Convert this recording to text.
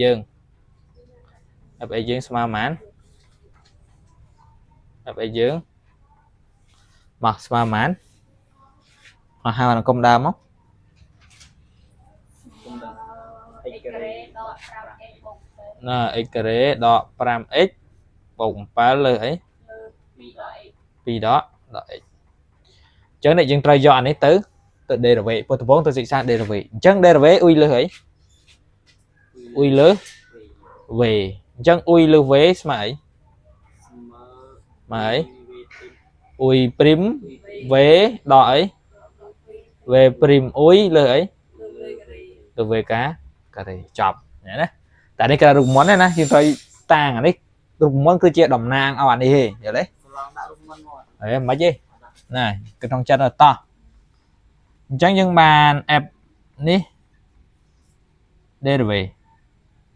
យើង fx យើងស្មើប៉ុន្មាន fx យើងមកស្មើប៉ុន្មានមកហៅអនុគមដើមមក x ការ៉េដក 5x បូក 7 ណា x ការ៉េដក 5x បូក 7 លើអី 2ដក 2ដកដក x អញ្ចឹងនេះយើងត្រូវយកអានេះទៅទៅ derivative ពុទ្ធដំបូងទៅសិក្សា derivative អញ្ចឹង derivative អ៊ុយលើអីអ៊ុយលើ v អញ្ចឹងអ៊ុយលើ v ស្មើអី ស្មើ ស្មើអីអ៊ុយព្រីម v ដកអី v ព្រីមអ៊ុយលើអីលើ v កាការ៉េចប់ណាតែនេះគេរូបមន្តណាយើងត្រូវតាងអានេះរូបមន្តគឺជាតំណាងឲ្យអានេះទេយល់ទេ ឡងដាក់រូបមន្តមក អេមិនទេណាគឺក្នុងចិត្តតោះអញ្ចឹងយើងបាន f នេះ derivative